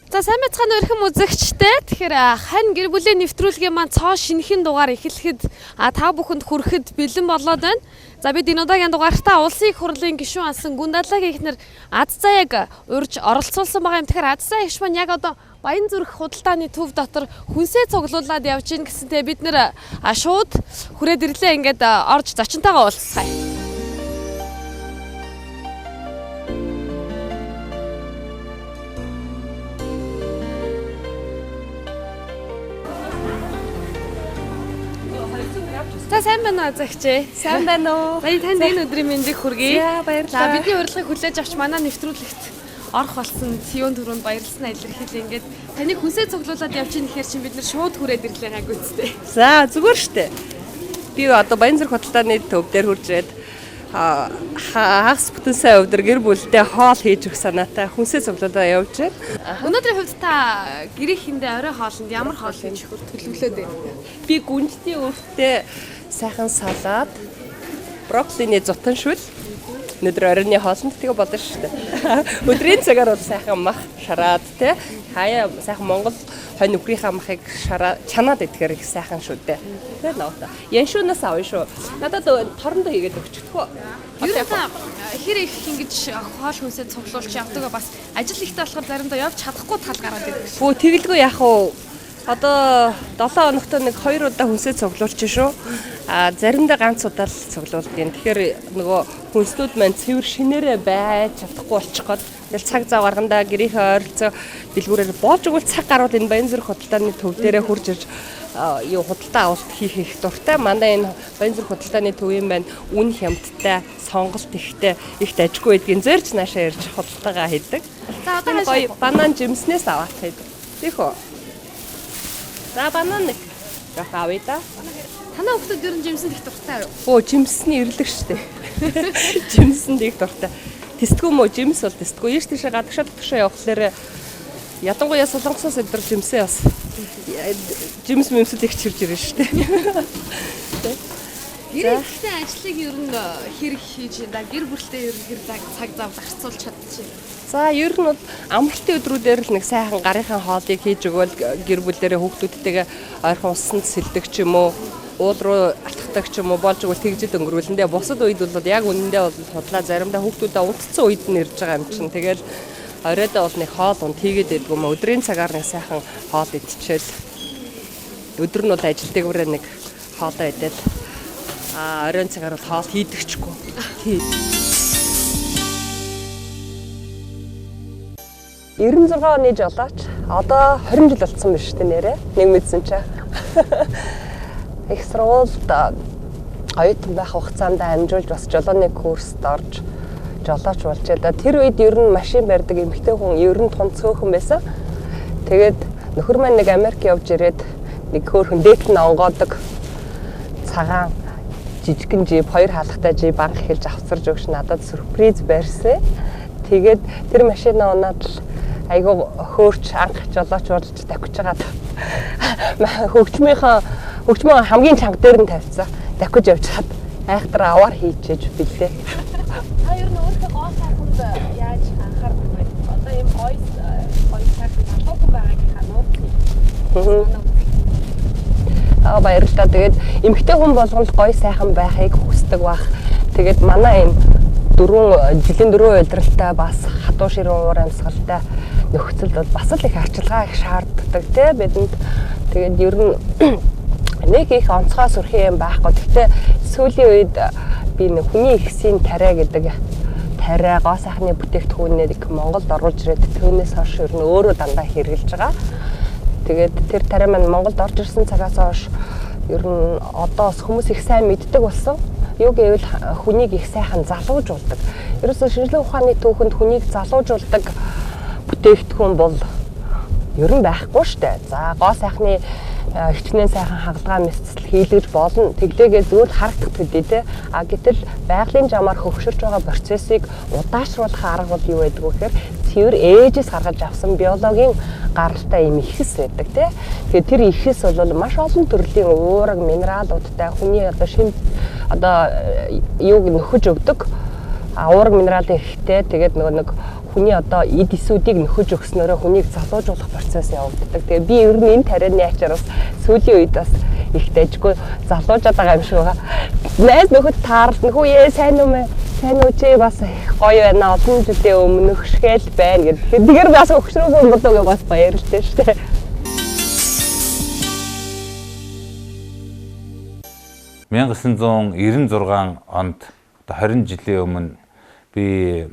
За, сайн байцгаана уу, эрхэм үзэгчтэй. Тэгэхээр хань гэр бүлийн нэвтрүүлгийн маань цоо шинэхэн дугаар эхлэхэд та бүхэнд хүрэхэд бэлэн болоод байна. За, бид энэ удаагийн дугаартаа улсын их хурлын гишүүн асан Гүндалагийн эхнэр Аз Заяаг урьж оролцуулсан байгаа юм. Тэгэхээр Аз Заяа эгш маань яг одоо Баян зүрх худалдааны төв дотор хүнсээ цуглуулад явж гин гэсэнтэй бид нэр шууд хүрээд ирлээ. Ингээд орж зочинтойгоо уулзцгаая. За, сайн байна уу, Азагч? Сайн байна уу? Баян танд энэ өдрийн мэндийг хүргэе. За, баярлалаа. За, бидний урилгыг хүлээж авч манай нэвтрүүлэгт орох болсон Сион түрүүнд баярлалаа илэрхийлээ. Ингээд таныг хүнсээ цуглуулад явж ийн гэхээр чинь бид нэр шууд хүрээд ирлээ гайгүй. За, зүгээр штэ. Би одоо Баян зүрх худалдааны төв дээр хурж ирээд хагас бүтэн сайн өдөр гэр бүлдээ хоол хийж өгөх санаатай хүнсээ цуглуулаад явж байна. Өнөөдрийн хувьд та гэрээхэндээ орой хоолнд ямар хоол хийж өгөх төлөвлөөд байна? Би гүнжний өртөө сайхан салаад, брокколины зутан шүл өнөөдөр оройн хоолнд тэгээ болно штэ. Өдрийн цагаар бол сайхан мах шараад те. Хаяа сайхан Монгол хонь үхрийнхаа махыг шараа чанаад идэхээр их сайхан шүү дээ. Тэ нуута. Яншуунаас авна шүү. Надад торондоо хийгээд өгчихдөх үү? Ер нь та хэр их ингэж хоол хүнсээ цуглуулж явдаг вэ? Бас ажил ихтэй болохоор заримдаа явж чадахгүй тал гараад ирдэг. Бөө тэгэлгүй яах вэ? Одоо 7 хоногт нэг 2 удаа хүнсээ цуглуулж шүү. А заримдаа ганц удаа л цуглуулдیں۔ Тэгэхээр нөгөө хүнснүүд маань цэвэр шинээрээ байж чадахгүй болчих гол. Тэгэл цаг зав гаргандаа гэрийнхээ ойролцоо дэлгүүрээр болж өгвөл цаг гарвал энэ Баян зүрх худалдааны төв дээрээ хурж ирж юу худалдаа авалт хийх их дуртай. Манай энэ Баян зүрх худалдааны төвийн маань үн хямдтай, сонголт ихтэй, их дажгүй байдгийн зорж наашаа ирж худалдаагаа хийдэг. За, одоо Энэ гоё банан жимснээс аваад хийдэг. Тийх үү? За, банан нэг жоох авъя да. Танай хүүхдүүд ер нь жимсэнд их дуртай юу? Өө, жимсний эрлэг штэ. Жимсэнд их дуртай. Тэсдэггүй мөө, жимс бол тэсдэггүй. Ийш тийшээ гадагшаа дотгошоо явхлаарэ ялангуяа Солонгосоос өдр жимсээ бас жимс мэмсэд их чирж ирнэ штэ. Гэр ихтэй ажлыг ер нь хэр их хийж да гэр бүлтэй ер нь хэр цаг зав зарцуулж чадчих. За, ер нь бол амралтын өдрүүдээр л нэг сайхан гарынхаа хоолыг хийж өгөөл гэр бүлээрээ хүүхдүүдтэйгээ ойрхон усанд сэлдэг ч юм уу, уул руу атгадаг ч юм уу, болж өгвөл тэгжил өнгөрүүлэндээ. Бусад үед бол яг үнэндээ бол худлаа, заримдаа хүүхдүүдээ унтцсан үед нь ирж байгаа юм чинь. Тэгэл оройдоо бол нэг хоол унт хийгээд байдгүй юм. Өдрийн цагаар нэг сайхан хоол идчихэл, өдөр нь бол ажил дээгүүрээ нэг хоолоо идэл, оройн цагаар бол хоол хийдэгчгүй. Тий. 96 оны жолооч одоо 20 жил болсон биш үү нэрээ. Нэг мэдсэн чи. Их сургуульд оюутан байх хугацаанд амжуулж бас жолооны курст орж жолооч болж байлаа. Тэр үед ер нь машин барьдаг эмэгтэй хүн ер нь тун цөөхөн байсан. Тэгээд нөхөр маань нэг Америк явж ирээд нэг хөөрхөн дээдл нь онгоодог цагаан жижигхэн жип, хоёр хаалгатай жип анх эхэлж авцарж өгч надад сюрприз барьсан. Тэгээд тэр машина унаад л айгүй хөөрч анх жолооч болж давхиж хагаад хөгжмийнхаа хөгжмөө хамгийн чанга дээр нь тавьсан. Давхиж явж хаад айхтар аваар хийчихэж билээ. Та ер нь өөрийнхөө гоо сайханд яаж анхаардаг вэ? Одоо ийм гоё гоё сайхан залуу хүн байгаагийнхаа нууцыг. Аа, баярлалаа. Тэгээд эмэгтэй хүн болгоно л гоё сайхан байхыг хүсдэг бах. Тэгээд манай энэ дөрвөн жилийн дөрвөн улиралтай бас хатуу ширүүн уур амьсгалтай нөхцөлд бол бас л их арчилгаа их шаарддаг те бидэнд. Тэгээд ер нь нэг их онцгой сүрхий юм байхгүй. Гэхдээ сүүлийн үед би нэг хүний ихсийн тариа гэдэг тариа гоо сайхны бүтээгдэхүүнийг Монголд оруулж ирээд түүнээс хойш ер нь өөрөө дандаа хэрэглэж байгаа. Тэгээд тэр тариа маань Монголд орж ирсэн цагаас хойш ер нь одоо бас хүмүүс их сайн мэддэг болсон. Юу гэвэл хүнийг их сайхан залуужуулдаг. Ерөөсөө шинжлэх ухааны түүхэнд хүнийг залуужуулдаг бүтээгдэхүүн бол ер нь байхгүй штэ. За, гоо сайхны хичнээн сайхан хагалгаа мэсцэл хийлгэж болно. Тэглээгээ зүгээр л харагдах төдий те. А гэтэл байгалийн жамаар хөгшөрч байгаа процессыг удаашруулах арга бол юу байдаг вэ гэхээр цэвэр ээжээс гаргаж авсан биологийн гаралтай юм ихэс байдаг те. Тэгээд тэр ихэс бол маш олон төрлийн уураг, минералуудтай хүний одоо шим одоо юуг нөхөж өгдөг. А уураг минерал ихтэй, тэгээд нөгөө нэг Хүний одоо эд эсүүдийг нөхөж өгснөөрөө хүнийг залуужуулах процесс явагддаг. Тэгээ би ер нь энэ тарианы ачаар бас сүүлийн үед бас их дайжгүй залуужаад байгаа юм шиг байгаа. Найз нөхөд таарлна. Хүү ээ сайн уу мэ? Сайн уу чи бас гоё байна. Олон жилийн өмнөх шгэл байна гэдэг. Тэгэхээр бас өгшрөөгүй болоо гэж бас баярлалаа шүү дээ. 1996 онд одоо 20 жилийн өмнө би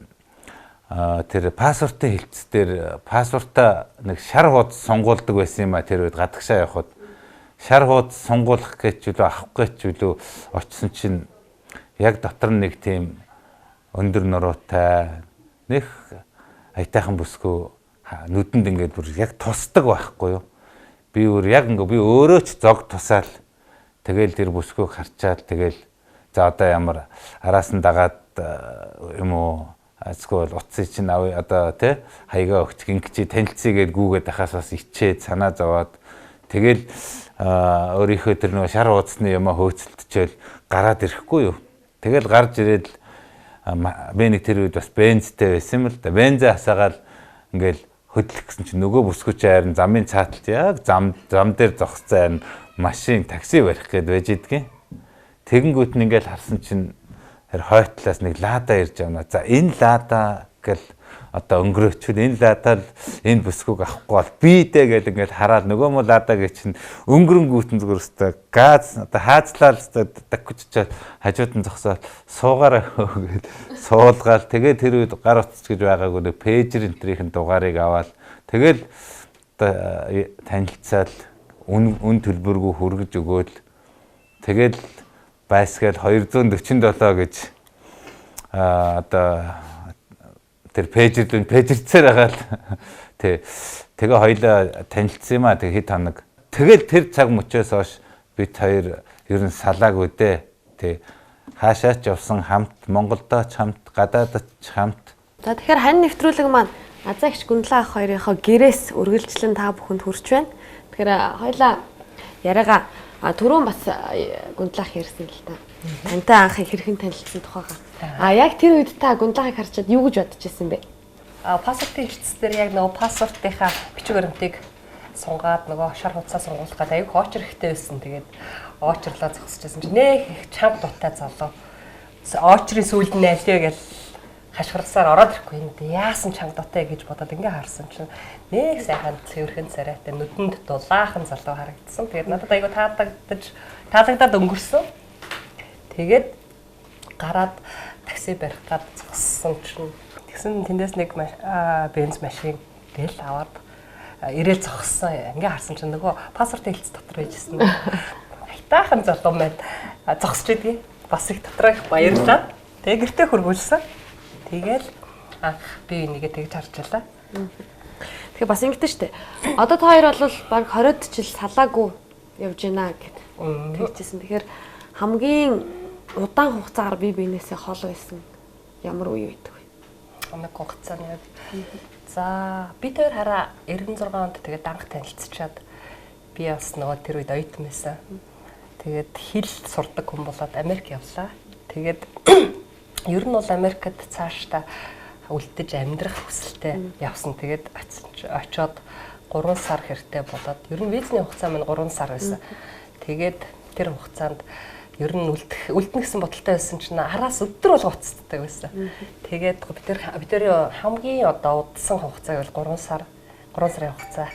тэр паспортын хэлтс дээр паспортаа нэг шар хуудас сонгуулдаг байсан юм а тэр үед гадагшаа явхад шар хуудас сонгуулах гэж үлээ авах гэж үлээ очсон чинь яг дотор нь нэг тийм өндөр нуруутай нэг аятайхан бүсгүй нүдэнд ингээд бүр яг тусдаг байхгүй юу. Би өөр яг ингээд би өөрөө ч зог тусаал тэгэл тэр бүсгүйг харчаал тэгэл за одоо ямар араас нь дагаад юм уу эсвэл утсыг чинь авъя одоо тий хаягаа өгч гинг чи танилцъя гэд гүүгээд ахаас бас ичээд санаа зовоод тэгэл өөрийнхөө тэр нөгөө шар хуудасны юмаа хөөцөлтчөөл гараад ирэхгүй юу. Тэгэл гарч ирээд би нэг тэр үед бас бензтэй байсан юм л да. Бензээ хасаагаал ингээл хөдлөх гэсэн чинь нөгөө бүсгүй чинь харин замын цааталт яг зам дээр зогссон харин машин такси барих гээд байж идэгин. Тэгэнгүүт нь ингээл харсан чинь тэр хойт талаас нэг лада ирж явна. За энэ лада гэл одоо өнгөрөөчвөл энэ лада л энэ бүсгүйг авахгүй бол би дээ гэл ингээл хараад нөгөө мө лада гэж чинь өнгөрөнгүүтэн зүгээр өстой газ одоо хаазлал өстой даккүччаад хажууд нь зогсоод суугаараа гэд суулгаал тэгээ тэр үед гар утас гэж байгаагүй нэг пэйжер энтрийн дугаарыг аваад тэгэл одоо танилцаал үн төлбөргүй хүргэж өгөөл тэгэл байсгаал 247 гэж одоо тэр пэйжерлэн пэйжерцээр байгаа л тий тэгээ хоёлаа танилцсан юм а тэг хэд хоног тэгэл тэр цаг мөчөөс хойш бид хоёр ер нь салаагүй дээ тий хаашаа ч явсан хамт Монголдоо ч хамт гадаадд ч хамт. За тэгэхээр хань нэвтрүүлэг маань Азаа эгч Гүндлээ ах хоёрынхоо гэрээс үргэлжлэн та бүхэнд хүрч байна. Тэгэхээр хоёлаа яриагаа түрүүн бас Гүндлээ ах ярьсан л та. Тантай анх хэрхэн танилцсан тухайгаа. А яг тэр үед та Гүндлээ ахыг харчаад юу гэж бодож ирсэн бэ? Паспортын хэлтс дээр яг нөгөө паспортынхаа бичиг баримтыг сунгаад нөгөө шар хуудасаа сонгуулах гэдэг аюу очир ихтэй байсан. Тэгээд очрлоо зогсож байсан чинь нэх их чанга дуттай залуу. Очрын сүүлд нь алиа гэж хашгирсаар ороод ирэхгүй юм. Яасан чанга дуттай гэж бодоод ингээ харсан чинь нэг сайхан цэвэрхэн царайтай нүдэнд дулаахан залуу харагдсан. Тэгээд надад аюу таалагдаад өнгөрсөн. Тэгээд гараад такси барих гад зогссон чинь тэгсэн тэндээс нэг бенз машин гэл аваад ирээл зогссон. Ингээ харсан чинь нөгөө паспортын хэлц дотор байжсэн. Айтаахан залуу маань зогсож идэгий. Бас их дотроо их баярлаад тэгээ гэртээ хөргүүлсэн. Тэгэл анх би энийгээ тэгж харж байлаа. Тэгэхээр бас ингэдэж штэ. Одоо та хоёр бол баг 20 жил салаагүй явж байна гэд тэгжсэн. Тэгэхээр хамгийн удаан хугацаагаар бие биенээсээ хол байсан ямар үе байдаг вэ? Амиг хугацааны үед. За би тэр хараа 96 онд тэгээд анх танилцчаад би бас нөгөө тэр үед оюутан байсан. Тэгээд хэл сурдаг хүн болоод Америк явлаа. Тэгээд ер нь бол Америкт цаашдаа үлдэж амьдрах хүсэлтэй явсан. Тэгээд очиод 3 сар хэртэй болоод ер нь визний хугацаа минь 3 сар байсан. Тэгээд тэр хугацаанд ер нь үлдэнэ гэсэн бодолтой байсан чинь араас өдөр болго уцтдаг байсан. Тэгээд бид тэр хамгийн одоо удсан хугацааг бол 3 сар, 3 сарын хугацаа.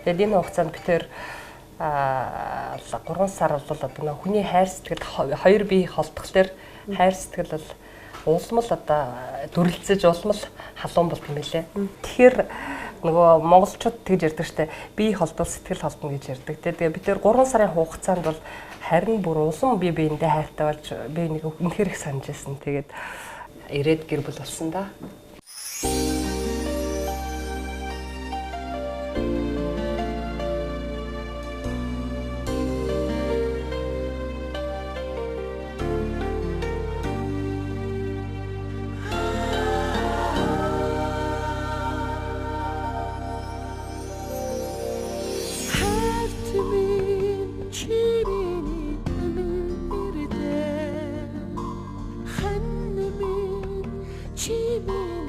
Тэгээд энэ хугацаанд бид тэр 3 сар бол одоо хүний хайр сэтгэл хоёр бие холдохлоор хайр сэтгэл бол улмал одоо дүрлцэж улмал халуун болд юм билээ. Тэгэхээр нөгөө монголчууд тэгж ярьдаг штэ бие холдвол сэтгэл холдно гэж ярьдаг. Тэгээ бид тэр 3 сарын хугацаанд бол харин бүр улам би биендээ хайртай болж би нэг үнэхээр их санаж байсан. Тэгээд ирээд гэр бүл болсон да. Чимээ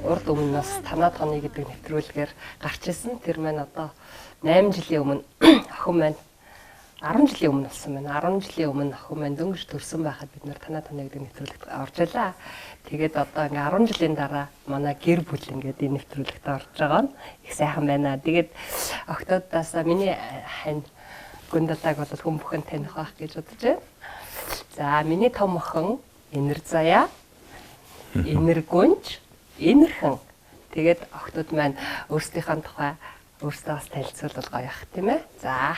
Урд өмнөөс Танаа Тоны гэдэг нэвтрүүлгээр гарч исэн. Тэр маань одоо 8 жилийн өмнө охин маань 10 жилийн өмнө болсон байна. 10 жилийн өмнө охин маань дөнгөж төрсэн байхад бид нар Танаа Тоны гэдэг нэвтрүүлэгт орж байлаа. Тэгээд одоо ингээ 10 жилийн дараа манай гэр бүл ингээд энэ нэвтрүүлэгт орж байгаа нь их сайхан байна. Тэгээд октоодаас миний хань Гүндалаг бол хүн бүхэн таних байх гэж бодож байна. За миний том охин Энэр Заяа, Энэр Гүнж, Энэрхэн. Тэгээд охтууд маань өөрсдийнхээ тухай өөрсдөө бас танилцуулбал гоё ах тийм ээ. За.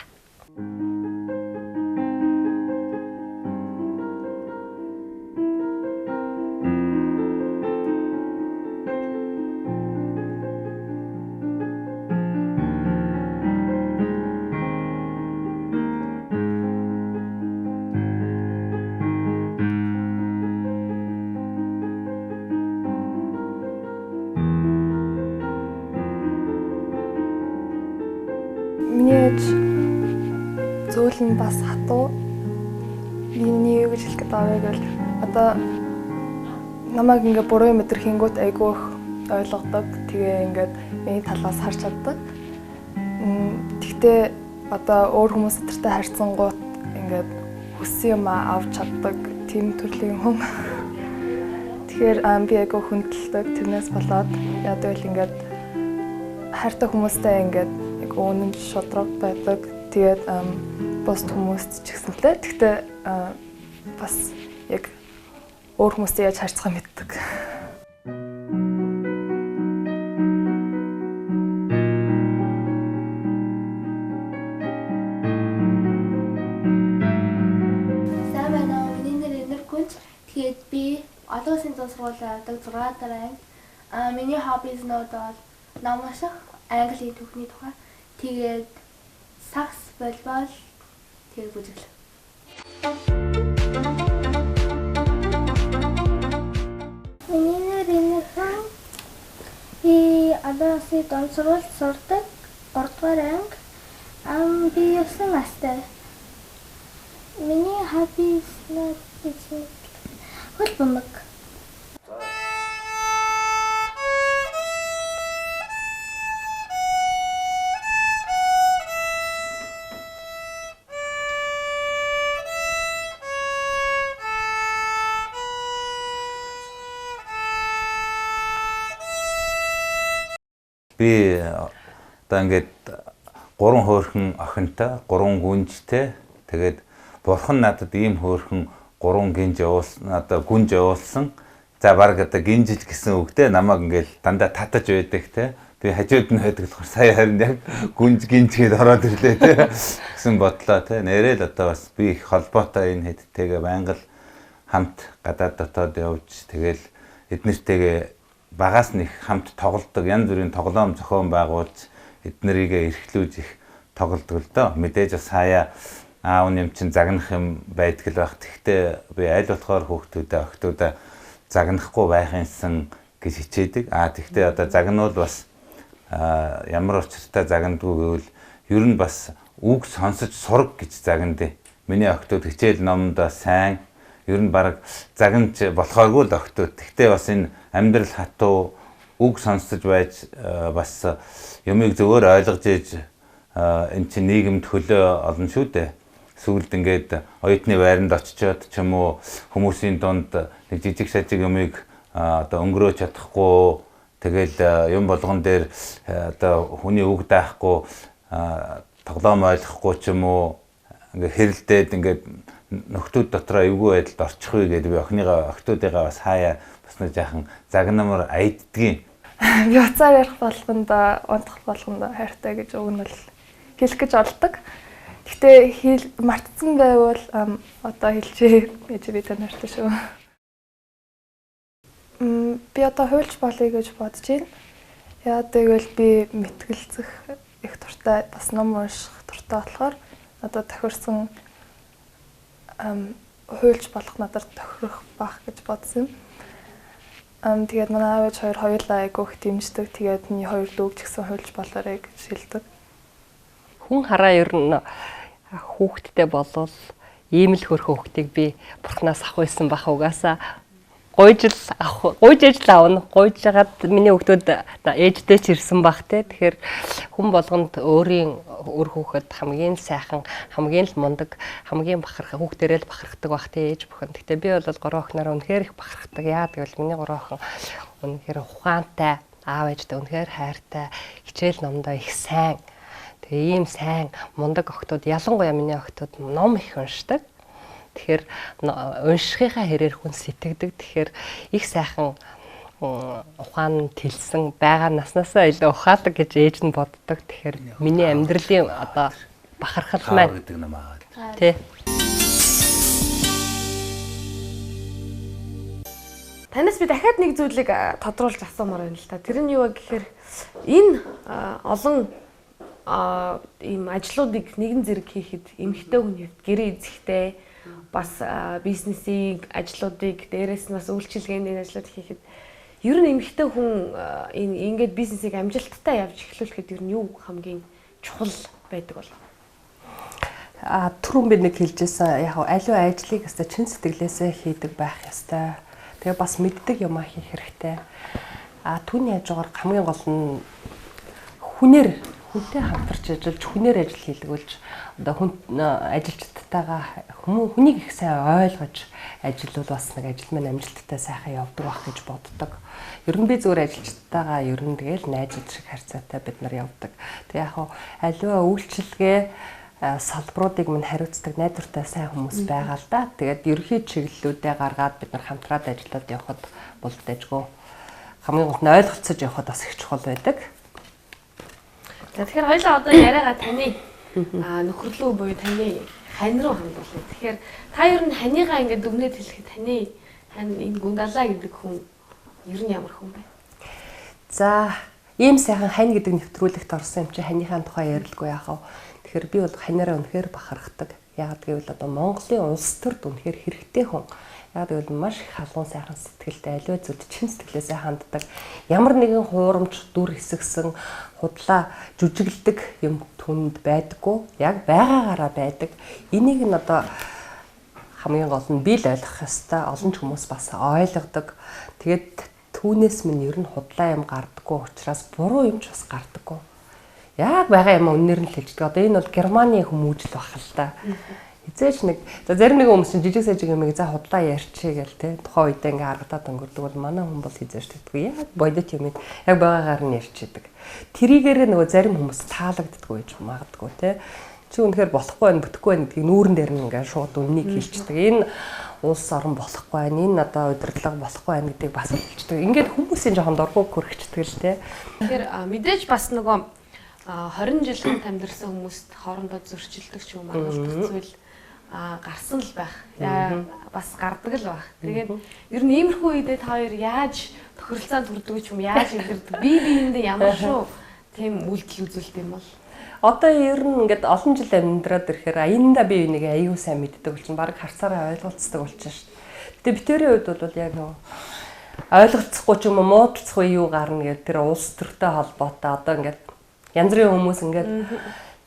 Зөөл нь бас хатуу. Миний юу гэж хэлэх гээд байгаа вэ гэвэл одоо намайг ингээ буруу мэдрэхингүүт айгүй их ойлгодог. Тэгээ ингээд миний талаас харж чаддаг. Тэгтээ одоо өөр хүмүүс өдөртэй харьцангуут ингээд хүссэн юм авч чаддаг тийм төрлийн хүн. Тэгэхээр би айгүй хүндэлдэг. Тэрнээс болоод яа гэвэл ингээд хайртай хүмүүстэй ингээд айгүй үнэн шудраг байдаг. Тэгээд бусд хүмүүст ч гэсэн лээ. Тэгтээ бас яг өөр хүмүүстэй яаж харьцахаа мэддэг. Сайн байна уу? Миний нэр Энэр Гүнж. Тэгээд би олон улсын зун сургуульд явдаг 6 дахь анги. Миний хоббиз нууд бол ном унших, англи түүхний тухай. Тэгээд сакс, волейбол, тэгээд бүжиглэх. Миний нэр Энэрхэн. Би олон улсын дунд сургуульд сурдаг 3 дугаар анги. Би 9 настай. Миний хоббиз нууд гэж хөл бөмбөг. Би одоо ингээд 3 хөөрхөн охинтой, 3 гүнжтэй. Тэгээд бурхан надад ийм хөөрхөн 3 гинж явуулсан, одоо гүнж явуулсан. За баг одоо гинжил гэсэн үгтэй намайг ингээд дандаа татаж байдаг те. Би хажууд нь байдаг болохоор сая харин яг гүнж гинж гээд ороод ирлээ те гэсэн бодлоо те. Нэрэл одоо бас би их холбоотой энэ хэдтэйгээ байнга л хамт гадаад дотоод явж тэгэл эднэртэйгээ багаас нь их хамт тоглодог, янз бүрийн тоглоом зохион байгуулж эднэрийгээ эрхлүүлж их тоглодог л доо. Мэдээж бас хаяа аав юм чинь загнах юм байдаг л байх. Тэгтээ би аль болохоор хүүхдүүдээ охтуудаа загнахгүй байх юмсан гэж хичээдэг. Тэгтээ одоо загнуул бас ямар учиртай загнадгүй гэвэл ер нь бас үг сонсож сураг гэж загнадээ. Миний охтууд хичээл номдоо сайн, ер нь баг загнаж болохооргүй л охтууд. Тэгтээ бас энэ амьдрал хатуу үг сонсож байж бас юмыг зөвөр ойлгож ээж эн чинь нийгэмд хөлөө олно шүү дээ. Сүүлд ингээд оюутны байранд очичоод ч юм уу хүмүүсийн дунд нэг жижиг сажиг юмыг одоо өнгөрөөж чадахгүй, тэгэл юм болгон дээр одоо хүний үг даахгүй, тоглоом ойлгохгүй ч юм уу ингээд хэрэлдээд ингээд нөхдүүд дотроо эвгүй байдалд орчих вэ гэдэг би охиныгоо охтуудыгаа бас хаяа бас нэг жаахан загнамар айддгийн. Би уцаар ярих болгонд, унтах болгонд хайртай гэж уг нь бол хэлэх гэж оролдог. Гэхдээ мартсан байвал одоо хэлчихье гэж би тань хайртай шүү. Би одоо хуульч болъё гэж бодож байна. Яа гэвэл би мэтгэлцэх их дуртай, бас ном унших дуртай болохоор надад тохирсон хуульч болох надад тохирох байх гэж бодсон юм. Тэгээд манай аав ээж хоёр хоёулаа айгүй их дэмждэг. Тэгээд миний хоёр дүүг ч гэсэн хуульч болоорой гэж хэлдэг. Хүн хараа ер нь хүүхэдтэй болвол ийм л хөрхөн хүүхдийг би бурхнаас авах байсан бах угаасаа. Гуйж л авах, гуйж ээж л авна. Гуйж жагаад миний хүүхдүүд ээжтэй ч ирсэн бах те. Тэгэхээр хүн болгонд өөрийн үр хүүхэд хамгийн сайхан, хамгийн л мундаг, хамгийн бахарх хүүхдэрээ л бахархдаг бах те ээж бүхэн. Гэтэ би бол гурван охиноор үнэхээр их бахархдаг. Яа гэвэл миний гурван охин үнэхээр ухаантай, аав ээжтэй үнэхээр хайртай, хичээл номдоо их сайн. Тэгээ ийм сайн мундаг охтууд, ялангуяа миний охтууд ном их уншдаг. Тэгэхээр уншихынхаа хэрээр хүн сэтгэдэг. Тэгэхээр их сайхан ухаан тэлсэн байгаа наснаасаа илүү ухаалаг гэж ээж нь боддог. Тэгэхээр миний амьдралын одоо бахархал маань гэдэг ном аваад. Тий. Танаас би дахиад нэг зүйлийг тодруулж асуумаар байна л та. Тэр нь юу вэ гэхээр энэ олон ийм ажлуудыг нэгэн зэрэг хийхэд эмэгтэй хүний хувьд гэрээ эзэхтэй бас бизнесийг, ажлуудыг, дээрээс нь бас үйлчилгээний ажлууд хийхэд ер нь эмэгтэй хүн энэ ингээд бизнесийг амжилттай явж эхлүүлэхэд ер нь юу хамгийн чухал байдаг бол? Түрүүн би нэг хэлжсэн, яг аливаа ажлыг өстой чин сэтгэлээсээ хийдэг байх ёстой. Тэгээ бас мэддэг юмаа хийх хэрэгтэй. Түүний хажуугаар хамгийн гол нь хүнээр хүнтэй хамтарч ажиллаж, хүнээр ажил хийлгүүлж, одоо хүн ажилчдтайгаа хүнийг их сайн ойлгож ажиллавал бас нэг ажил маань амжилттай сайхан явдаг байх гэж боддог. Ер нь би зүгээр ажилчдтайгаа ер нь тэгэл найзууд шиг харьцаатай бид нар явдаг. Тэг яг хав аливаа үйлчилгээ салбаруудыг минь хариуцдаг найдвартай сайн хүмүүс байгаа л да. Тэгээд ерөнхий чиглэлүүдээ гаргаад бид нар хамтраад ажиллаад явхад бол дайггүй. Хамгийн гол нь ойлголцож явхад бас их чухал байдаг. За тэгэхээр хоёлаа одоо яриагаа таны нөхөрлөө буюу таны хань руу хандуулъя. Тэгэхээр та ер нь ханыгаа ингээд дүгнээд хэлэхэд таны хань энэ Гүндалаа гэдэг хүн ер нь ямар хүн бэ? За ийм сайхан хань гэдэг нэвтрүүлэгт орсон юм чи ханыхаа тухай ярилгүй яах вэ? Тэгэхээр би бол ханаараа үнэхээр бахархдаг. Яагаад гэвэл одоо Монголын улс төрд үнэхээр хэрэгтэй хүн. Яг гэвэл маш их халуун сайхан сэтгэлтэй, аливаа зүйлд чин сэтгэлээсээ ханддаг. Ямар нэгэн хуурамч дүр хэсэгсэн худлаа жүжиглдэг юм түнд байдаггүй. Яг байгаагаараа байдаг. Энийг нь одоо хамгийн гол нь би л ойлгох ёстой. Олон ч хүмүүс бас ойлгодог. Тэгээд түүнээс минь ер нь худлаа юм гардаггүй учраас буруу юм ч бас гардаггүй. Яг байгаа юм үннээр нь л хэлждэг. Одоо энэ бол Германы хүмүүжил байх л та. Хизээч нэг за зарим нэг хүмүүс чинь жижиг сажиг юмыг за худлаа ярьчихъя гэл те тухайн үедээ ингээ аргадаад өнгөрдөг бол манай хүн бол хизээч тэгдэггүй. Яг бодит юмыг яг байгаагаар нь ярьчихдаг. Тэрийгээрээ нөгөө зарим хүмүүс таалагддаггүй гэж магадгүй те. Чи үнэхээр болохгүй байх, бүтэхгүй байх гэдгийг нүүрэн дээр нь ингээ шууд үннийг хэлчихдэг. Энэ улс орон болохгүй байх, энэ одоо удирдлага болохгүй байх гэдгийг бас хэлчихдэг. Ингээд хүмүүсийн жоохон дургуг хүрхчихдэг л те. Тэгэхээр мэдээж бас нөгөө 20 жил хамт амьдарсан хүмүүст хоорондоо зөрчилдөг ч юм уу маргалдах зүйл гарсан л байх. Бас гардаг л байх. Тэгээд ер нь иймэрхүү үедээ та хоёр яаж тохиролцоонд хүрдэг ч юм яаж илэрдэг? Бие биендээ ямар шүү тийм үйлдэл үзүүлдэг юм бол? Одоо ер нь ингээд олон жил амьдраад ирэхээр аяндаа бие биенийг аюу сайн мэддэг болчихно. Бараг харцаараа ойлголцдог болчихно шүү дээ. Гэтэ битэрийн хувьд бол яг нөгөө ойлголцохгүй ч юм уу муудалцахгүй юу гарна гэдэг тэр улс төртэй холбоотой одоо ингээд янз бүрийн хүмүүс ингээд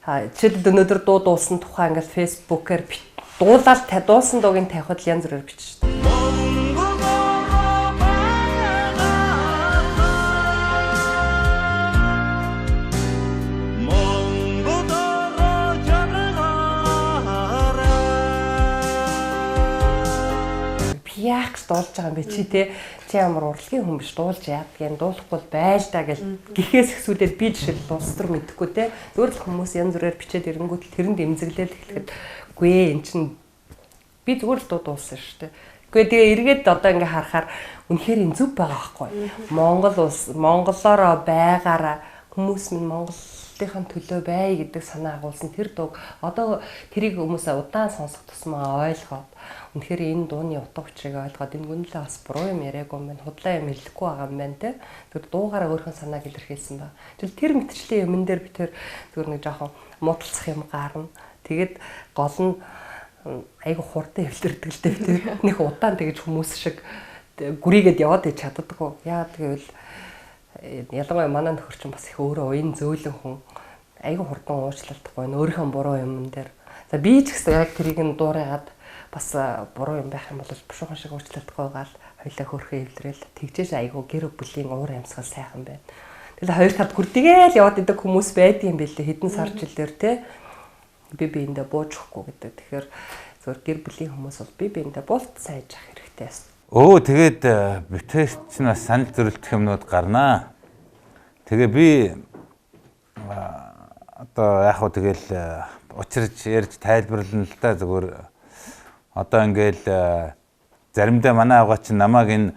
жишээлбэл өнөөдөр дуу дуусан тухай ингээд фэйсбүүкээр дуулаад дуусан дуугийн тавихад л янз бүрээр бичиж шүү дээ. Яах гэж дуулж байгаа юм бэ чи те чи ямар урлагийн хүн биш дуулж яадгийн дуулахгүй байл та гэл гэхээс ихсүүлээд би жишээл улс төр мэдэхгүй те зүгээр л хүмүүс янз бүрээр бичээд ирэнгүүт тэрэнд эмзэглээл эхлэхэд үгүй ээ эн чин би зүгээр л дуу дуулсан шүү дээ. Үгүй тэгээ эргээд одоо ингээ харахаар үнэхээр энэ зүв байгаа байхгүй. Монгол улс монголоороо байгаараа хүмүүс минь Монголынхаа төлөө бай гэдэг санаа агуулсан тэр дууг одоо тэрийг хүмүүс удаан сонсох тусмаа ойлгоод үнэхээр энэ дууны утга учирыг ойлгоод энэ гүнлээ бас буруу юм яриаггүй юм байна, худлаа юм хэлэхгүй байгаа юм байна те. Тэр дуугаараа өөрийнхөө санааг илэрхийлсэн ба. Тэгэл тэр мэтчлийн юмн дээр би тэр зүгээр нэг жоохон муудалцах юм гарна. Тэгээд гол нь айгу хурдан эвлэрдэг л дээ тэр нэг удаан тэгэж хүмүүс шиг гүрийгээд яваад ич чаддаггүй. Яагаад гэвэл ялангуяа манай нөхөр чинь бас их өөрөө уян зөөлөн хүн айгу хурдан уучлалтгүй өөрийнхөө буруу юмн дээр. За би ч гэсэн яг тэрийг нь дуурайгаад бас буруу юм байх юм бол бушуухан шиг уучлалтгүй гаал Хоёлаа хөөрхөн эвлэрэл тэгжээж айгу гэр бүлийн уур амьсгал сайхан байна. Тэгэл хоёр талд гүрдгээл яваад идэг хүмүүс байдгийн юм билээ хэдэн сар жилээр те би биэндээ бууж өгөхгүй гэдэг. Тэгэхээр зөвхөн гэр бүлийн хүмүүс бол би биэндээ буулт сайж ах хэрэгтэй. Өө тэгээд битээс чинь бас санал зөрөлдөх юмнууд гарнаа. Тэгээ би одоо яг хөө тэгэл учирч ярьж тайлбарлана л да зүгээр одоо ингээл заримдаа манай авгаа чинь намайг энэ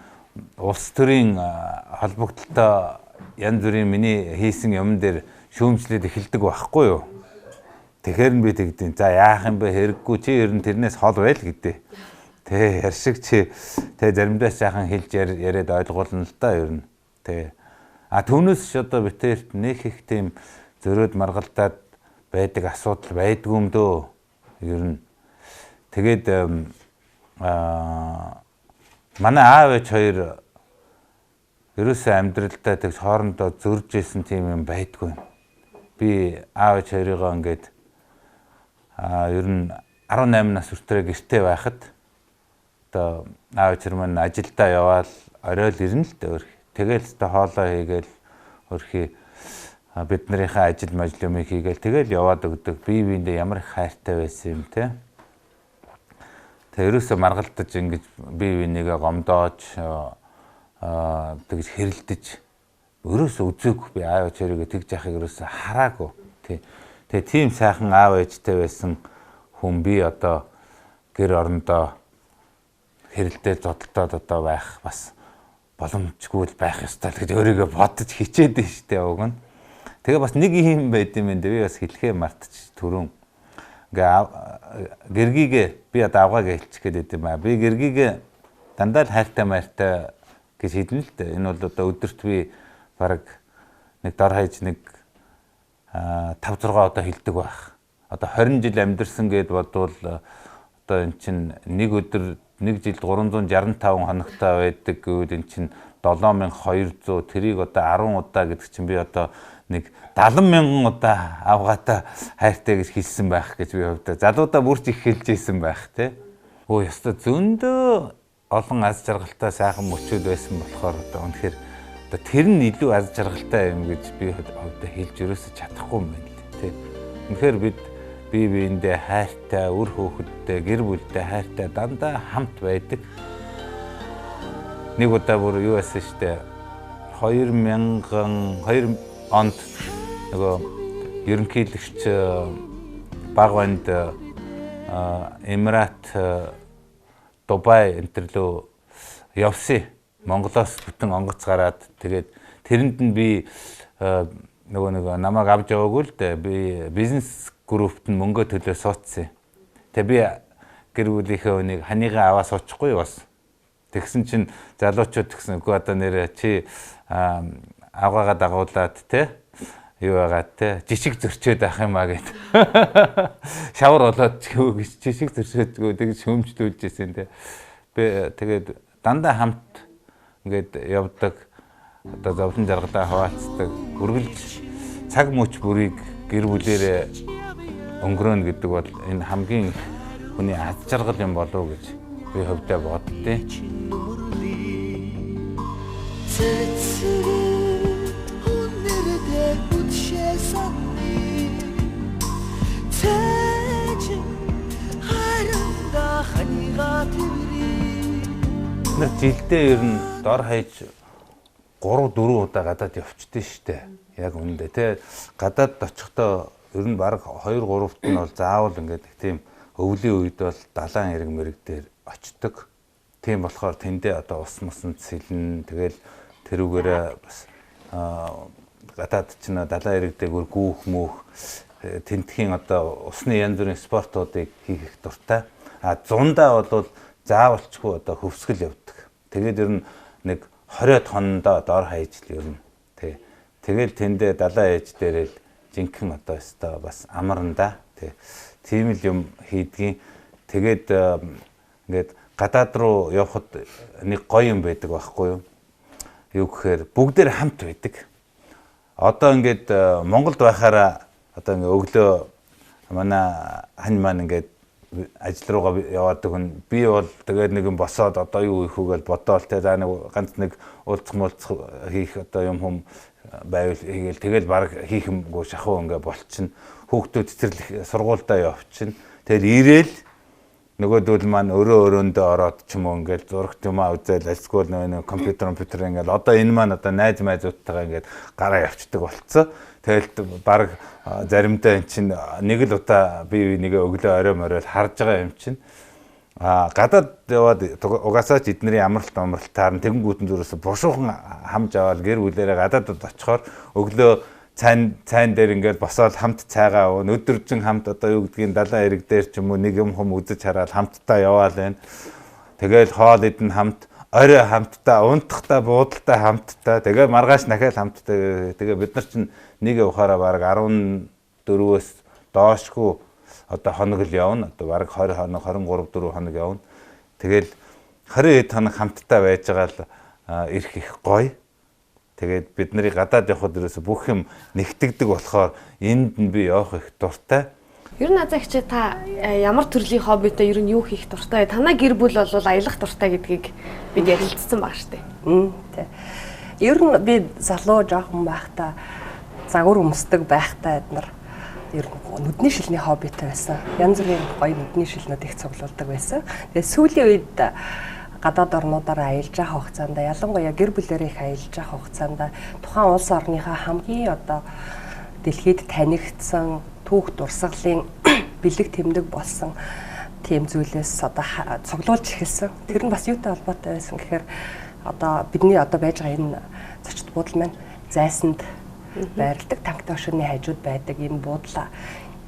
улс төрийн холбогдлолтой янз бүрийн миний хийсэн юм дээр шүүмжлээд эхэлдэг байхгүй юу? Тэгэхээр нь би тэгдэв. За яах юм бэ хэрэггүй чи ер нь тэрнээс хол байл гэдэг. Тэ ярьшиг чи тэ заримдаа сайхан хэлж яриад ойлгуулна л да ер нь. Тэ. А түүнээс ч одоо битэрт нэх их тийм зөрөөд маргалдаад байдаг асуудал байдгүй юм дөө. Ер нь. Тэгээд манай аав ээж хоёр ерөөсөө амьдралдаа тэгж хоорондоо зөрж исэн тийм юм байдгүй. Би аав ээж хоёрыгоо ингээд ер нь 18 нас хүртээр гэртээ байхад одоо аав ээж маань ажилдаа яваал орой л ирнэ л дээ өөр. Тэгэл өстө хоолоо хийгээл өөрхий биднэрийнхээ ажил мажил юм хийгээл тэгэл яваад өгдөг. Бие биендээ ямар их хайртай байсан юм те. Тэг ерөөсөө маргалдаж ингэж бие бинийгээ гомдоож тэгж хэрэлдэж ерөөсөө үзээгүй би аав ээж хоёрыг тэгж яхахыг ерөөсөө хараагүй. Тий. Тэгээ тийм сайхан аав ээжтэй байсан хүн би одоо гэр орондоо хэрэлдээ зодтолтоод одоо байх бас боломжгүй л байх ёстой л гэж өөрийгөө бодож хичээд нь штэ уг нь. Тэгээ бас нэг юм байд юм энэ би бас хэлхээ мартчих түрүүн. Ингээ гэргийгээ би одоо авгааг хэлчих гээд байд юм аа. Би гэргийгээ дандаа л хайртай майртай гэж хэлнэ л дээ. Энэ бол одоо өдөрт би бараг нэг дор хаяж нэг 5 6 удаа хэлдэг байх. Одоо 20 жил амьдэрсэн гэд бодвол одоо эн чинь нэг өдөр нэг жилд 365 хоногтой байдаг гэвэл эн чинь 7200 тэрийг одоо 10 удаа гэдэг чинь би одоо нэг 70 мянган удаа авгаатай хайртай гэж хэлсэн байх гэж би хувьдаа залуудаа бүрч их хэлж ийсэн байх те. Өө ёстой зөндөө олон аз жаргалтай сайхан мөчүүд байсан болохоор одоо үнэхээр одоо тэр нь илүү аз жаргалтай юм гэж би хувьдаа хэлж ерөөсөж чадахгүй юм байна л те. Үнэхээр бид бие биендээ хайртай, үр хөөхөдтэй, гэр бүлтэй хайртай дандаа хамт байдаг. Нэг удаа бүр юу байсан штэ 2002 онд нөгөө ерөнхийлөгч баг банд Эмират Дубай энэ төр лөө явсан. Монголоос бүтэн онгоц гараад тэгээд тэрэнд нь би нөгөө нэг намайг авч яваагүй л дээ. Би бизнес группт нь мөнгө төлөө суудсан. Тэгээ би гэр бүлийнхээ үнийг ханыгаа аваа суучихгүй бас. Тэгсэн чинь залуучууд тэгсэн үгүй одоо нэрээ чи авгаагаа дагуулад те юу байгаад те жишг зөрчөөд ах юм а гэд. Шавар болоод ч гэв гэж жишг зөрчөөдгөө тэгж шөөмжлүүлж исэн те. Би тэгээд дандаа хамт ингээд явдаг одоо зовлон жаргалаа хаваалцдаг үргэлж цаг мөч бүрийг гэр бүлээрээ өнгөрөөнө гэдэг бол энэ хамгийн их хүний аз жаргал юм болов уу гэж би хувьдаа боддیں۔ Нар жилдээ ер нь дор хаяж 3 4 удаа гадаад явчихдээ штэ. Яг үүндээ тэ гадаад очихдоо ер нь баг 2 3-т нь бол заавал ингээд тийм өвлийн үед бол далайн эрэг мэрэг дээр очдог. Тийм болохоор тэндээ одоо ус мусанд сэлнэ. Тэгэл тэрүүгээрээ бас гадаад ч нэ далайн эрэг дээгүүр гүүх мүүх тентхийн одоо усны янз бүрийн спортуудыг хийх их дуртай. А зундаа бол заавалчгүй одоо хөвсгөл явдаг. Тэгээд ер нь нэг 20 тонондоо дор хаяж л ер нь тий. Тэгэл тэндээ далайн ээж дээрэл жинхэнэ одоо өстой бас амарнда тий. Тийм л юм хийдгийн. Тэгээд ингээд гадаад руу явхад нэг гоё юм байдаг байхгүй юу? Юу гэхээр бүгдээр хамт байдаг. Одоо ингээд Монголд байхаараа одоо ингээд өглөө манай хань маань ингээд Ажил руугаа яваад өгнө. Би бол тэгээд нэг юм босоод одоо юу хийх үү гэж бодоол те. За нэг ганц нэг уулзах муулзах хийх одоо юм хүм байвал хийгээл тэгэл баг хийх юмгүй шахуу ингээ болчихно. Хүүхдүүд цэцэрлэг сургуульдаа явчихна. Тэгэл ирээл нөгөөдөл маань өрөө өрөөндөө ороод ч юм уу ингээл зурагт юм аа үзэл альсгүй нэг компьютер ингээл одоо энэ маань одоо найз майзуудтайгаа ингээд гараа явцдаг болцсон. Тэгэл баг заримдаа эн чинь нэг л удаа би нэгэ өглөө орой морой харж байгаа юм чинь гадаад яваад угаасаа ч эднэрийн амралт амралтаар нь тэгэнгүүтэн зүрээс бушуухан хамж аваад гэр бүлээрээ гадаадад очихоор өглөө цайн дээр ингээд босоод хамт цайгаа уун өдөржин хамт одоо юу гэдгийг далайн эрэг дээр ч юм уу нэг юм хум үзэж хараад хамтдаа яваал байна. Тэгэл хоол идэн хамт, орой хамтдаа, унтахтаа буудалтай хамтдаа, тэгээ маргааш дахиад хамтдаа. Тэгээ бид нар чинь нэг явахаараа бараг 14-өөс доошгүй одоо хоног л явна. Одоо бараг 20 хоног, 23 4 хоног явна. Тэгэл 20 хэд хоног хамтдаа байж байгаа л ирэх их гоё. Тэгээд бид нарыг гадаад явхад ерөөсө бүх юм нэгтгэдэг болохоор энд нь би явах их дуртай. Ер нь Азаа хичээ та ямар төрлийн хоббитой ер нь юу хийх дуртай? Танай гэр бүл бол аялах дуртай гэдгийг бид ярилцсан байгаа шүү дээ. Тэ. Ер нь би залуу жоохон байхдаа загвар өмсдөг байхдаа эднэр ер нь нүдний шилний хоббитой байсан. Янз бүрийн гоё нүдний шилнүүд их цуглуулдаг байсан. Тэгээд сүүлийн үед гадаад орнуудаар аялж явах хугацаанд ялангуяа гэр бүлээрээ их аялж явах хугацаанд тухайн улс орныхаа хамгийн одоо дэлхийд танигдсан түүх дурсгалын бэлэг тэмдэг болсон тийм зүйлээс одоо цуглуулж эхэлсэн. Тэр нь бас юутай холбоотой байсан гэхээр одоо бидний одоо байж байгаа энэ зочид буудал маань зайсанд байрладаг танк төвшөрний хажууд байдаг энэ буудлаа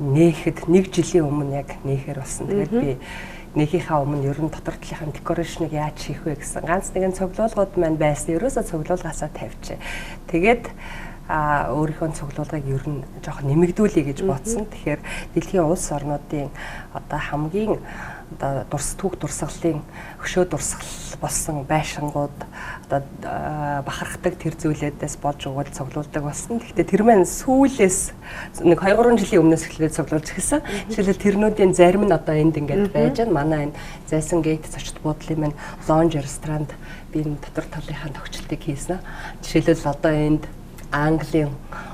нээхэд нэг жилийн өмнө яг нээхээр болсон. Тэгээд би нэгийнхаа өмнө ер нь дотор талынхаа декорэйшнийг яаж хийх вэ гэсэн ганц нэгэн цуглуулгууд маань байсан. Ерөөсөө цуглуулгаасаа тавьчихэ. Тэгээд өөрийнхөө цуглуулгыг ер нь жоох нэмэгдүүлье гэж бодсон. Тэгэхээр дэлхийн улс орнуудын одоо хамгийн одоо түүх дурсгалын хөшөө дурсгал болсон байшингууд одоо бахархдаг тэр зүйлүүдээс болж өгвөл цуглуулдаг болсон. Гэхдээ тэр маань сүүлээс нэг 2-3 жилийн өмнөөс эхлээд цуглуулж эхэлсэн. Жишээлбэл тэрнүүдийн зарим нь одоо энд ингээд байж байна. Манай энэ Зайсан гейт зочид буудлын маань лонж ресторанд би энэ дотор талынхаа төгчлөлтийг хийсэн. Жишээлбэл одоо энд Английн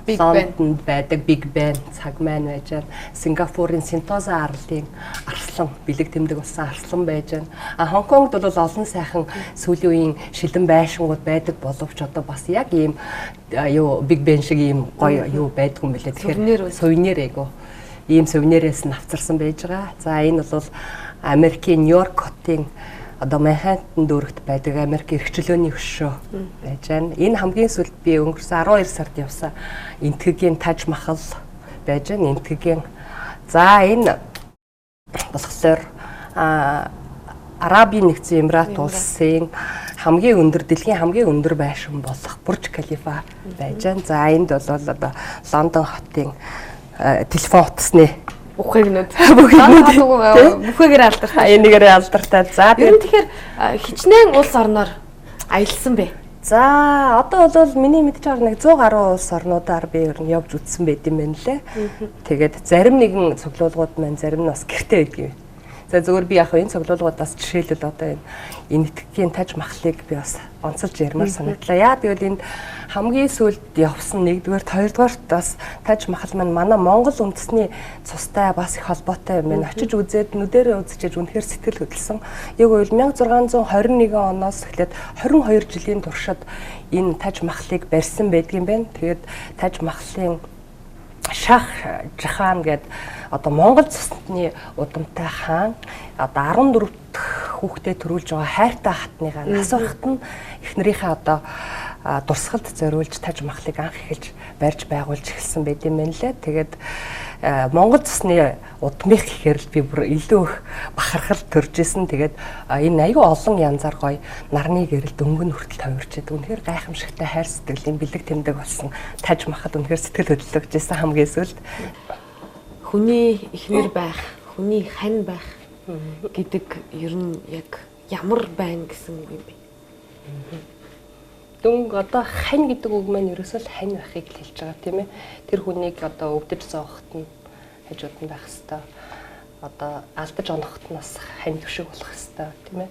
Лондонд байдаг Big Ben цаг маань байж байна. Сингапурын Сентоза арлын арслан бэлэг тэмдэг болсон арслан байж байна. А Хонконгд бол олон сайхан сүүлийн үеийн шилэн байшингууд байдаг боловч одоо бас яг ийм юу Big Ben шиг ийм гоё юу байдгүй юм билээ. Тэгэхээр сувенир айгу. Ийм сувенирээс нь авцарсан байж байгаа. За энэ бол Америкийн Нью-Йорк хотын одоо Манхэттен дүүрэгт байдаг Америк эрх чөлөөний хөшөө байж байна. Энэ хамгийн сүүлд би өнгөрсөн 12 сард явсан Энтхэгийн Таж Махал байж байна. Энтхэгийн за энэ болохоор Арабын нэгдсэн Эмират улсын хамгийн өндөр дэлхийн хамгийн өндөр байшин болох Бурж Калифа байж байна. За энд бол одоо Лондон хотын телефон утасны Бүхэгнүүд. Бүхэгээрээ алдартай. Энийгээрээ алдартай. За ер нь тэгэхээр хичнээн улс орноор аялсан бэ? За одоо бол миний мэдж байгаа нэг 100 гаруй улс орнуудаар би ер нь явж үзсэн байт юм байна лээ. Тэгээд зарим нэгэн цуглуулгууд маань зарим нь бас гэрте байдаг юм. За зөвхөн би яг энэ цуглуулгуудаас жишээлбэл одоо энэ Энэтхэгийн Таж Махлыг би бас онцолж ярмаар санагдлаа. Яа гэвэл энд хамгийн сүүлд явсан нэгдүгээрт, хоёрдугаарт бас Таж Махал маань манай Монгол үндэсний цустай бас их холбоотой юм байна. Очиж үзээд нүдэрээ үзчихэж үнэхээр сэтгэл хөдлөсөн. Яг үйл 1621 оноос эхлээд 22 жилийн туршид энэ Таж Махлыг барьсан байдгийн байна. Тэгээд Таж Махлын Шах Жахан гээд одоо Монгол цусны удамтай хаан одоо 14 дахь хүүхдээ төрүүлж байгаа хайртай хатныгаа нас барахад нь эхнэрийнхээ одоо дурсгалд зориулж Таж Махлыг анх эхэлж барьж байгуулж эхэлсэн байт юм байна лээ. Тэгээд Монгол цусны удмынх гэхээр л би бүр илүү их бахархал төрж исэн. Тэгээд энэ аюу олон янзаар гоё нарны гэрэлд өнгөн хүртэл товирч идэг. Үнэхээр гайхамшигтай хайр сэтгэлийн бэлэг тэмдэг болсон Таж Махал үнэхээр сэтгэл хөдлөгч исэн хамгийн сүүлд. Хүний эхнэр байх, хүний хань байх гэдэг ер нь яг ямар байна гэсэн үг юм бэ? Дүнг одоо хань гэдэг үг маань ерөөсөө л хань байхыг л хэлж байгаа тийм ээ. Тэр хүнийг одоо өвдөж зовхот нь хажууд нь байх хэвээр. одоо алдаж онохт нь бас хань төшөг болох хэвээр, тийм ээ.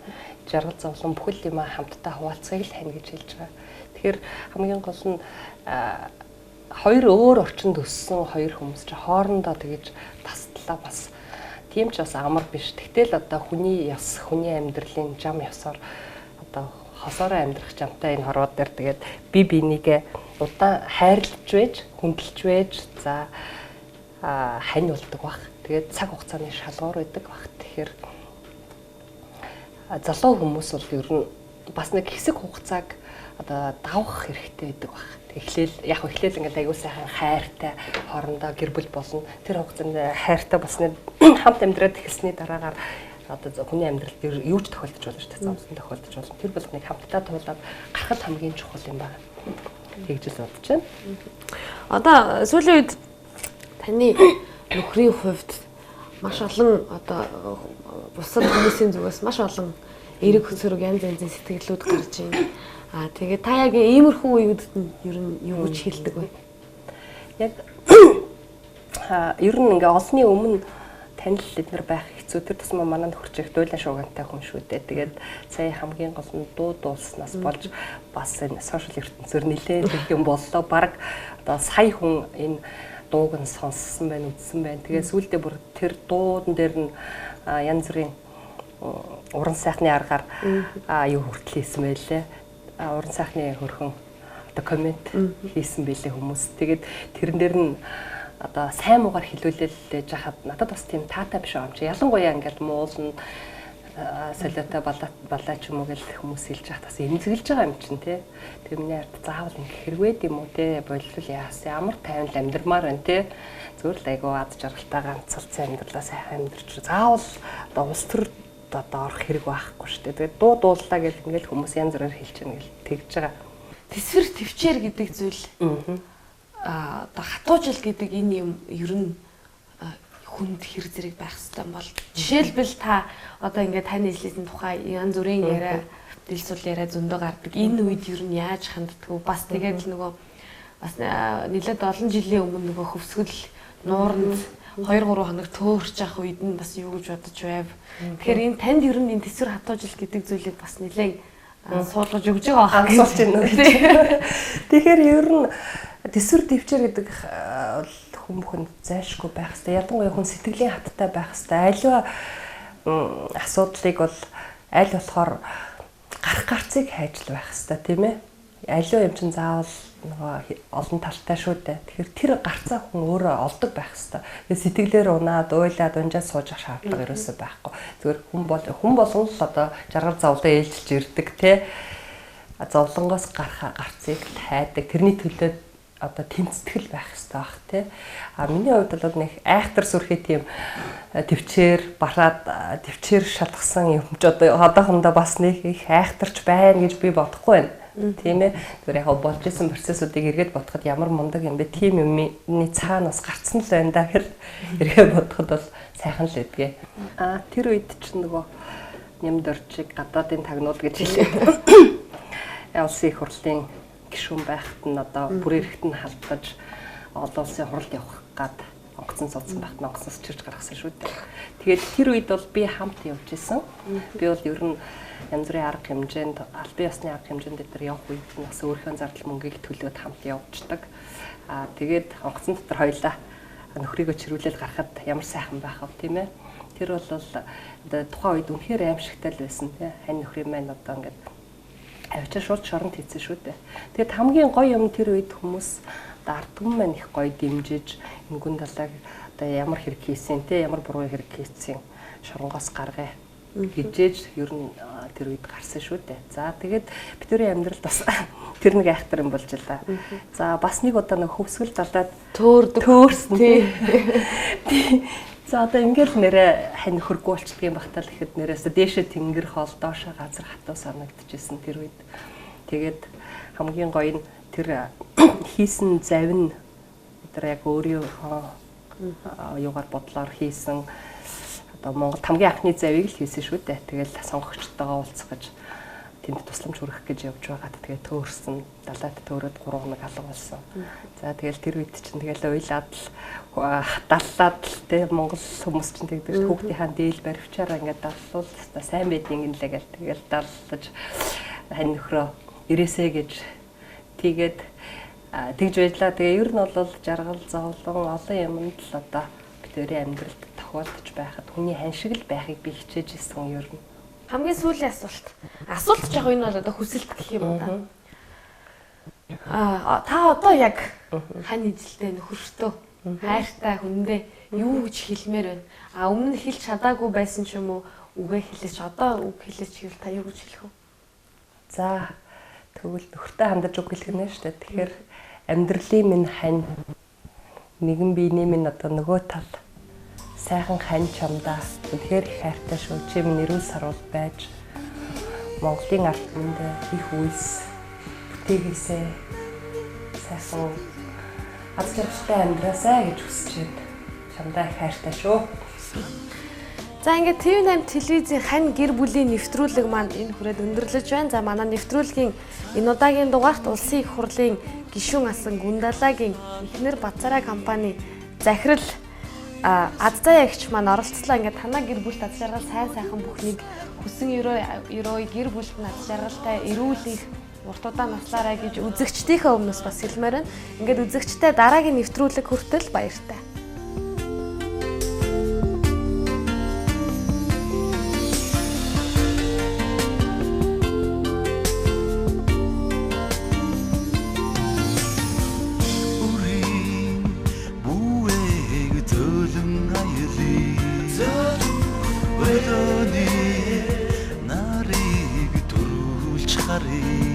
Жаргал зовлон бүхэл юм хамтдаа хуваалцахыг л хань гэж хэлж байгаа. Тэгэхээр хамгийн гол нь хоёр өөр орчинд өссөн хоёр хүмүүс чи хоорондоо тэгэж тастлаа, бас тийм ч бас амар биш. Тэгтэл одоо хүний ёс, хүний амьдралын жам ёсоор одоо хосоороо амьдрах жамтай энэ хорвоо дээр тэгээд би бинийгээ удаан хайрлаж байж, хүндэлж байж, за хань болдог бах. Тэгээд цаг хугацааны шалгуур байдаг бах. Тэгэхээр залуу хүмүүс бол ер нь бас нэг хэсэг хугацааг одоо давах хэрэгтэй байдаг бах. Эхлээл яг эхлээл ингээд аягүй сайхан хайртай хоорондоо гэр бүл болно. Тэр хугацаанд хайртай болсны хамт амьдраад эхэлсний дараагаар одоо хүний амьдрал дээр юу ч тохиолдож болно шүү дээ. Зовлон тохиолдож болно. Тэр болгоныг хамтдаа туулаад гарахад хамгийн чухал юм байна. Тэгж л бодож байна. Одоо сүүлийн үед таны нөхрийн хувьд маш олон одоо бусад хүмүүсийн зүгээс маш олон эерэг хөсөрөг янз янзын сэтгэлүүд гарч байна. Аа тэгээд та яг иймэрхүү үеүдэд нь ер нь юу гэж хэлдэг вэ? Яг ер нь ингээ олонний өмнө танил эднэр байх хэцүү. Тэр тусмаа манай нөхөр чих дуйлан шуугантай хүн шүү дээ. Тэгээд сая хамгийн гол нь дуу дуулснаас болж бас энэ сошиал ертөнцөөр нэлээд их юм боллоо. Бараг одоо сая хүн энэ дууг нь сонссон байна, үзсэн байна. Тэгээд сүүлдээ бүр тэр дуудан дээр нь янз бүрийн уран сайхны аргаар юу хүртэл хийсэн байлээ. Уран сайхны хөрхөн одоо коммент хийсэн байлээ хүмүүс. Тэгээд тэрэн дээр нь одоо сайн муугар хилүүлэл жахад надад бас тийм таатай биш байгаа юм чи. Ялангуяа ингээд муулна солиотой балаа ч юм уу гэл хүмүүс хэлж яхад бас эмзэглэж байгаа юм чинь тий. Тэр миний ард заавал ингэх хэрэгвэд юм уу тий. Болвол яасан ямар тайван л амьдрмаар байна тий. Зүгээр л айгуу ад жаргалтай ганцалцсан амьдралаа сайхан амьдарч заавал одоо улс төр одоо орох хэрэг байхгүй шүү дээ. Тэгээд дуу дууллаа гэл ингээл хүмүүс янз бүрээр хэлж яана гэл тэгж байгаа. Тэсвэр төвчээр гэдэг зүйл одоо хатуужил гэдэг энэ юм ер нь хүнд хэр зэрэг байх хэвээр бол жишээлбэл та одоо ингээд таны нийслэлийн тухай янз бүрийн яриа дэлсүүл яриа зөндөө гардаг. Энэ үед ер нь яаж ханддаг вэ? Бас тэгээд л нөгөө бас нэлээд олон жилийн өмнө нөгөө хөвсгөл нууранд 2-3 хоног төөрч явах үед нь бас юу гэж бодож байв. Тэгэхээр энэ танд ер нь энэ тэсвэр хатуужил гэдэг зүйлийг бас нэлээд суулгаж өгж байгаа байх асууж байна уу гэж. Тэгэхээр ер нь тэсвэр төвчээр гэдэг бол хүн бүхэнд зайлшгүй байх хэвээр. Ялангуяа хүн сэтгэлийн хаттай байх хэвээр. Аливаа асуудлыг бол аль болохоор гарах гарцыг хайж л байх хэвээр, тийм ээ. Аливаа юм чинь заавал нөгөө олон талтай шүү дээ. Тэгэхээр тэр гарцаа хүн өөрөө олдог байх хэвээр. Тэгээ сэтгэлээр унаад, уйлаад, унжаад сууж авах шаардлага ерөөсөө байхгүй. Зүгээр хүн болгон л одоо жаргал зовлон ээлжилж ирдэг, тий. Зовлонгоос гарах гарцыг л хайдаг. Тэрний төлөө одоо тэмцэтгэл байх хэрэгтэй байх тий. А миний хувьд бол нэг айхтар сүрхий тийм төвчээр бараад төвчээр шалгасан юм ч одоо одоохондоо бас нэг их айхтарч байна гэж би бодохгүй байна. Тийм ээ. Тэр яг болж исэн процессуудыг эргээд бодоход ямар мундаг юм бэ? Тийм юмны цаана бас гарцсан л байна да гэл эргээд бодоход бол сайхан л байдгээ. А тэр үед чинь нөгөө нямд орчиг гадаадын тагнуул гэж хэлээд улсын их хурлын гишүүн байхад нь одоо бүр эрэхт нь халдаж олон улсын хуралд явах гад онгоцон суудсан байхад нь онгоцноос чирж гаргасан шүү дээ. Тэгээд тэр үед бол би хамт явж исэн. Би бол ер нь янз бүрийн арга хэмжээнд, албан ёсны арга хэмжээнд дээр явах үед нь бас өөрийнхөө зардал мөнгийг төлөөд хамт явждаг. Аа тэгээд онгоцон дотор хоёлаа нөхрийгөө чирүүлэл гарахад ямар сайхан байх вэ, тийм ээ. Тэр бол одоо тухайн үед үнэхээр аимшигтай л байсан, тийм. Хань нөхрийн маань одоо ингээд авчир шууд шоронд хийсэн шүү дээ. Тэгээд хамгийн гоё юм тэр үед хүмүүс одоо ард түмэн маань их гоё дэмжиж энэ гүн далайг одоо ямар хэрэг хийсэн те, ямар буруу хэрэг хийсэн шоронгоос гаргая гэжээж ер нь тэр үед гарсан шүү дээ. За тэгээд бидний амьдралд бас тэр нэг айхтар юм болж л. За бас нэг удаа нэг хөвсгөл далаад төөрсөн тий. За одоо ингээл нэрээ хань нөхөргүй болчихдаг юм багтаа л ихэд нэрээс дээшээ тэнгэр хоол доошоо газар хатуу санагдчихсэн тэр үед. Тэгээд хамгийн гоё нь тэр хийсэн завь нь бид нар яг өөрийнхөө юугаар бодлоор хийсэн одоо Монгол хамгийн анхны завийг л хийсэн шүү дээ. Тэгэл сонгогчтойгоо уулзах гэж Тэнд тусламж хүргэх гэж явж байгаад тэгээ төөрсөн. Далайд төөрөөд 3 хоног алга болсон. За тэгэл тэр үед чинь тэгэл уйлаад л даллаад л те Монгол хүмүүс чинь тэгдэг хүүхдийнхаа дээл баривчаараа ингээд даллуул сайн байдیں гинлээ гэл тэгэл даллаж хань нөхрөө ирээсэ гэж тэгээд тэгж байжлаа. Тэгээ ер нь бол жаргал зовлон олон юмд л одоо бид өөрийн амьдралд тохиолдож байхад хүний хань шиг л байхыг би хичээж исэн ер нь. Хамгийн сүүлийн асуулт. Асуулт яг энэ бол одоо хүсэлт гэх юм уу та. Та одоо яг хань ижилтэй нөхөртөө хайртай хүндээ юу гэж хэлмээр байна? А өмнө нь хэлж чадаагүй байсан ч юм уу үгээ хэлээч, одоо үг хэлээч гэвэл та юу гэж хэлэх вэ? За тэгвэл нөхөртөө хандаж үг хэлэх нэ шүү дээ. Тэгэхээр амьдралын минь хань нэгэн биений минь одоо нөгөө тал сайхан хань чамдаа үнэхээр их хайртай шүү. Чи минь эрүүл саруул байж Монголын ард түмэнд их үйлс бүтээгээсэй. Сайхан аз жаргалтай амьдраасай гэж хүсэж байна. Чамдаа их хайртай шүү. За ингээд TV8 телевизийн хань гэр бүлийн нэвтрүүлэг маань энэ хүрээд өндөрлөж байна. За манай нэвтрүүлгийн энэ удаагийн дугаарт Улсын их хурлын гишүүн асан Гүндалагийн эхнэр Бацараа компани захирал Аззаа ягч маань оролцлоо. Ингээд танаа гэр бүлд аз жаргал сайн сайхан бүхнийг хүсэн ерөө гэр бүлд нь аз жаргалтай эрүүл их урт удаан наслаарай гэж үзэгчдийнхээ өмнөөс бас хэлмээр байна. Ингээд үзэгчтэй дараагийн нэвтрүүлэг хүртэл баяртай. Нарыг төрүүлж харъя.